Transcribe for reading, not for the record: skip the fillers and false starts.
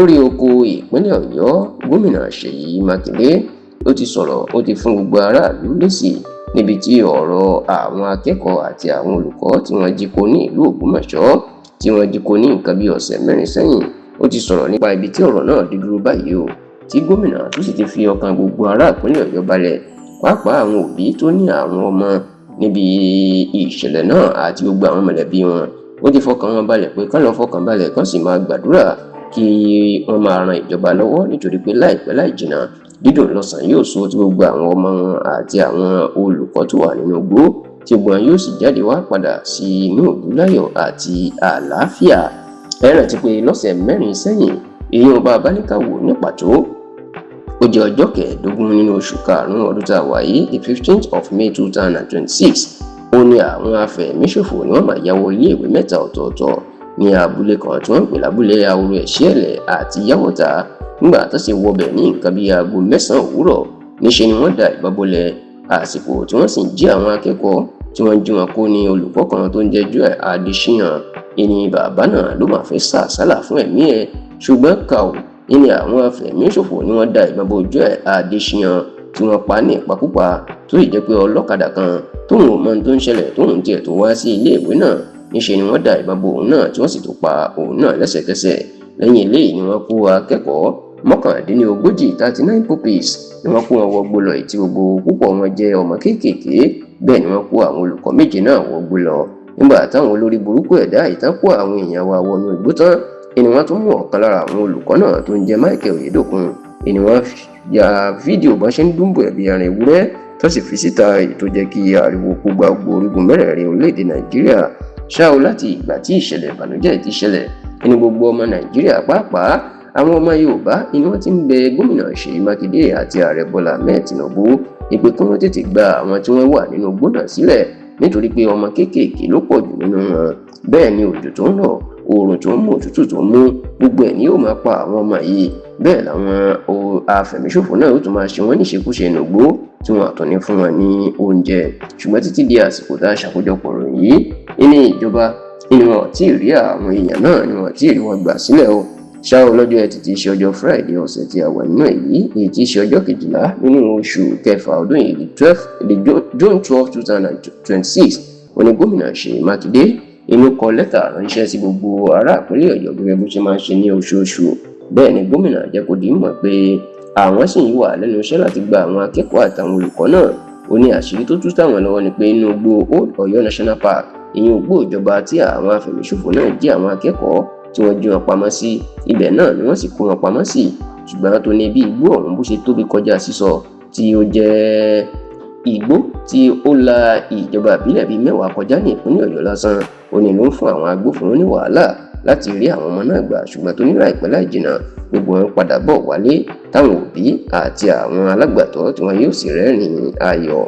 Olórí oko ìpínlẹ̀ Ọ̀yọ́, Gómìnà Ṣèyí Mákindé, ó ti sọ̀rọ̀. Ó ti fún gbogbo aráàlú lésì níbi tí ọ̀rọ̀ àwọn akẹ́kọ̀ọ́ àti àwọn olùkọ́ tí wọ́n jí kó ní ìlú Ògbómọ̀ṣọ́, tí wọ́n jí kó ní nǹkan bí ọ̀sẹ̀ 4 sẹ́yìn. Ó ti sọ̀rọ̀ nípa ibi tí ọ̀rọ̀ náà dé dúró báyìí o, tí gómìnà tó sì ti fi ọkàn gbogbo ará ìpínlẹ̀ Ọ̀yọ́ balẹ̀, pàápàá àwọn òbí tó ní àwọn ọmọ níbi ìṣẹ̀lẹ̀ náà àti gbogbo àwọn mọ̀lẹ́bí wọn. Ó ti fọkàn wọn balẹ̀ pé kán lọ fọkàn balẹ̀, kán sì máa gbàdúrà kí wọ́n máa ran ìjọba lọ́wọ́, nítorí pé láìpẹ́ láì jìnnà, dídùn lọ́sàn yóò so, tí gbogbo àwọn ọmọ wọn àti àwọn olùkọ́ tó wà nínú igbó, tí gbogbo wọn yóò sì jáde wá padà sí inú ìlú láyọ̀ àti àlàáfíà. Ẹ rántí pé lọ́sẹ̀ 4 sẹ́yìn, èyí ọba abáníkàwò ní pàtó, ó jẹ́ ọjọ́ 15 nínú oṣù karùn-ún ọdún tá a wà yìí, the 15th of May 2026, ó ní àwọn afẹ̀míṣòfò ni wọ́n máa ya wọ iléèwé mẹ́ta ọ̀tọ̀ọ̀tọ̀ ní abúlé kan tí wọ́n ń pè lábúlé Ahoro Ẹ̀ṣẹ́ẹ̀lẹ̀ àti Yàwọ́ta. Nígbà tó sì wọbẹ̀ ní nǹkan bíi aago 9 òwúrọ̀, níṣe ni wọ́n da ìbọn bolẹ̀ àsìkò tí wọ́n sì ń jí àwọn akẹ́kọ̀ọ́ tí wọ́n jí wọn kó ní olùkọ́ kan tó ń jẹ́ Joel Adesina. Ìní bàbá náà ló máa fẹ́ sá àsálà fún ẹ̀mí ẹ̀, ṣùgbọ́n kàù ìní àwọn afẹ̀míṣòfò ni wọ́n da ìbọn bo Joel Adesina tí wọ́n pa ní ìpakúpa, tó sì jẹ́ pé ọlọ́kadà kan tóun ò mọ ohun tó ń ṣẹlẹ̀, tóun tiẹ̀ tó wá sí iléèwé náà, níṣe ni wọ́n da ìbọn bo òun náà tí wọ́n sì tó pa òun náà lẹ́sẹ̀kẹsẹ̀. Lẹ́yìn eléyìí ni wọ́n kó akẹ́kọ̀ọ́ 39, 39 pupils, ni wọ́n kó wọn wọgbó lọ, tí gbogbo púpọ̀ wọn jẹ́ ọmọ kéékèèké. Bẹ́ẹ̀ ni wọ́n kó àwọn olùkọ́ méje náà wọgbó lọ. Nígbà táwọn olórí burúkú ẹ̀dá ìtàn kó àwọn èèyàn wa wọnú igbó tán, ni wọ́n tún mú ọ̀kan lára àwọn olùkọ́ náà tó ń jẹ́ Michael Oyedokun. Ni wọ́n ya fídíò bọ́n ṣe ń dúnbò ẹ̀bí ẹran ewúrẹ́, tó sì fi síta, èyí tó jẹ́ kí ariwo kó gba gbogbo orígun mẹ́rẹ̀ẹ̀rin orílẹ̀-èdè Nàìjíríà. Ṣá o, láti ìgbà tí ìṣẹ̀lẹ̀ ìbànújẹ́ ti ṣẹlẹ̀ ní gbogbo ọmọ Nàìjíríà, pàápàá àwọn ọmọ Yorùbá, ni wọ́n ti ń bẹ Gómìnà Ṣèyí Mákindé àti Ààrẹ Bọ́lá Ahmed Tinubu ìpè kí wọ́n tètè gba àwọn tí wọ́n wà nínú igbó náà sílẹ̀, nítorí pé ọmọ kéékèèké ló pọ̀ jù nínú wọn. Bẹ́ẹ̀ ni òjò tó ń rọ̀, oòrùn tó ń mú, òtútù tó ń mú, gbogbo ẹ̀ ni yóò máa pa àwọn ọmọ yìí. Bẹ́ẹ̀ làwọn afẹ̀míṣòfò náà yóò tún máa ṣe wọ́n níṣekúṣe nùgbó tí wọ́n àtọ̀ ní fún wọn ní oúnjẹ. Ṣùgbọ́n títí di àsìkò tá a ṣàkójọpọ̀ ròyìn yìí, ní ìjọba ni wọn ò tí ì rí àwọn èèyàn náà, ni wọn ò tí ì rí wọn gbà sílẹ̀ o. Ṣá o, lọ́jọ́ Ẹtì tí í ṣe ọjọ́ Friday ọ̀sẹ̀ tí a wà nínú èyí, èyí tí í ṣe ọjọ́ 12 nínú oṣù kẹfà ọdún yìí, the 12, the June 12, 2026, òní gómìnà Ṣèyí Mákindé inú kọ lẹ́tà ránṣẹ́ sí gbogbo ará ìpínlẹ̀ Ọ̀yọ́ gẹ́gẹ́ bó ṣe máa ń ṣe ní oṣooṣù. Bẹ́ẹ̀ ni gómìnà jẹ́ kó di mọ̀ pé àwọn sì ń wà lẹ́nu iṣẹ́ láti gba àwọn akẹ́kọ̀ọ́ àtàwọn olùkọ́ náà. Ó ní àṣírí tó tú táwọn lọ́wọ́ ni pé inú igbó Old Ọ̀yọ́ National Park, ìyẹn igbó ìjọba tí àwọn afẹ̀míṣòfò náà jí àwọn akẹ́kọ̀ọ́ tí wọ́n jí wọn pamọ́ sí, ibẹ̀ náà ni wọ́n sì kó wọn pamọ́ sí. Ṣùgbọ́n tó ní bí igbó ọ̀hún bó ṣe tóbi kọjá sísọ, tí ó jẹ́ igbó tí ó la ìjọba ìbílẹ̀ bíi 10 kọjá ní ìpínlẹ̀ Ọ̀yọ́ lásán, ó ní ló ń fún àwọn agbófinró ní wàhálà láti rí àwọn ọmọ náà gbà. Ṣùgbọ́n tó ní láìpẹ́ láì jìnnà, gbogbo wọn padà bọ̀ wálé, táwọn òbí àti àwọn alágbàtọ́ tí wọn yóò sì rẹ́rìn-ín ayọ̀.